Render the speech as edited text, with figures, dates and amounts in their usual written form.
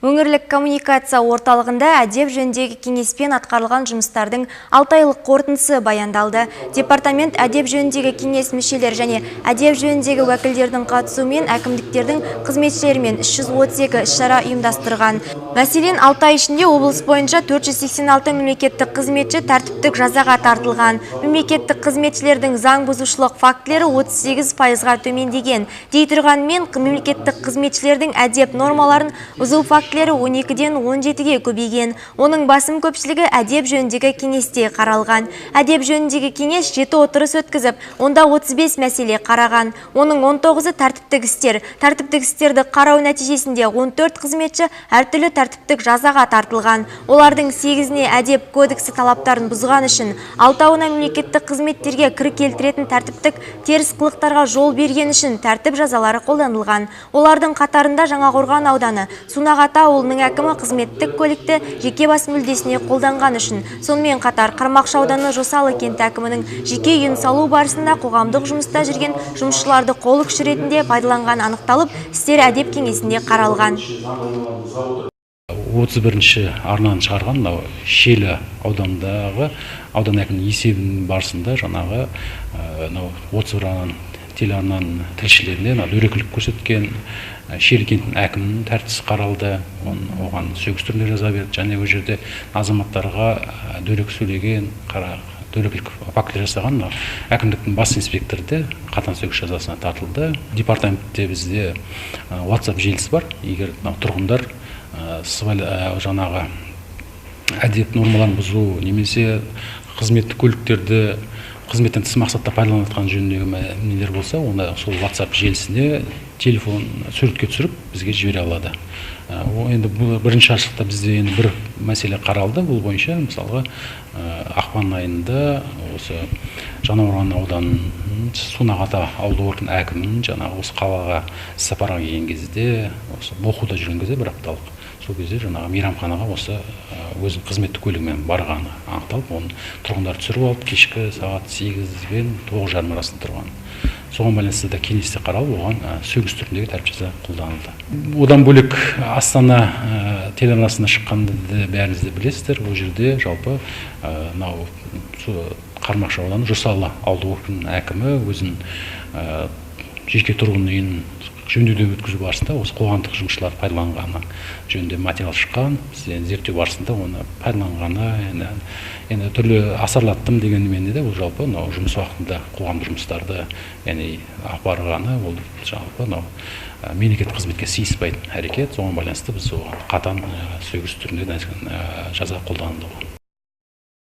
Өңірлік коммуникация орталығында әдеп жөніндегі кеңеспен атқарылған жұмыстардың 6 айлық қорытындысы баяндалды. Департамент әдеп жөніндегі кеңес мүшелері және әдеп жөніндегі уәкілдердің қатысуымен әкімдіктердің қызметшілерімен 332 іс-шара ұйымдастырған. Мәселен, 6 ай ішінде облыс бойынша 486 мемлекеттік қызметші тәртіптік жазаға тартылған. Мемлекеттік қызметшілердің заң бұзушылық фактілері 38%-ға төмендеген. Дей тұрғанмен, мемлекеттік қызметшілердің әдеп нормаларын бұзу фактілері 12-ден 17-ге көбейген. Оның басым көпшілігі әдеп жөніндегі кеңесте қаралған. Әдеп жөніндегі кеңес 7 отырыс өткізіп, онда 35 мәселе қараған. Оның 19-ы тәртіптік істер. Тәртіптік істерді қарау нәтижесінде 14 қызметші әртүрлі тәртіптік жазаға тартылған. Олардың 8-іне әдеп кодексі талаптарын бұзған үшін, 6-ауына мемлекеттік қызметтерге кір келтіретін тәртіптік теріс қылықтарға жол берген үшін тәртіп жазалары қолданылған. Олардың қатарында Жаңақорған ауданы Сунақ-Ата ауылының әкімі қызметтік көлікті жеке бас мүлдесіне қолданған үшін, сонымен қатар Қармақшы ауданы Жосалы кенті әкімінің жеке үйін салу барысында қоғамдық жұмыста жүрген жұмысшыларды қол күші ретінде пайдаланған анықталып, істер әдеп кеңесінде қаралған. 31-ші арнаны шығарған мынау Шиелі ауданындағы аудан әкімінің есебінің барысында жаңағы мынау 31 арнаның телеарнаның тілшілеріне дөрекілік көрсеткен Шиелі кентінің әкімінің тәртіпсіз қаралды, оған сөгіс түрінде жаза берді және ол жерде азаматтарға дөрекі сөйлеген, дөрекілік фактілер жасаған әкімдіктің бас инспекторы де қатаң сөгіс жазасына тартылды. Департаментте бізде WhatsApp желісі бар. Егер тұрғындар жаңағы әдеп нормаларын бұзу немесе қызметтік көліктерді қызметтен тыс мақсатта пайдаланып жатқан жөніндегі нелер болса, оны сол WhatsApp желісіне телефон суретке түсіріп бізге жібере алады. Енді бұл бірінші ашықта бізде енді бір мәселе қаралды. Бұл бойынша мысалға ақпан айында осы Жаңақорған ауданының Сунақ-Ата ауылдық округінің әкімінің жаңағы осы қалаға іссапарға келген кезде, осы оқуда жүрген кезде бір апталық, сол кезде жаңағы мейрамханаға осы өзінің қызметтік көлігімен барғаны анықталып, оны тұрғындар түсіріп алып, кешкі сағат 8 бен 9:30 арасында тұрған. Соған байланысты да кеңесте қаралып, оған сөгіс түріндегі тәртіп жаза қолданылды. Одан бөлек Астана телеарнасына шыққанды бәріңіз де білесіздер. Ол жерде жалпы мынау Қармақшы ауданы Жосалы ауылдық округінің әкімі өзінің жеке тұрғын үйін жөндеуден өткізу барысында осы қоғамдық жұмысшылар пайдаланғаны жөнінде материал шыққан. Біз енді зерттеу барысында оны пайдаланғаны, енді түрлі асарлаттым дегенімен де, бұл жалпы мынау жұмыс уақытында қоғамдық жұмыстарды, яғни апарғаны, ол жалпы мынау мемлекеттік қызметке сыйыспайтын әрекет. Соған байланысты біз оған қатаң сөгіс түрінде жаза қолданылды.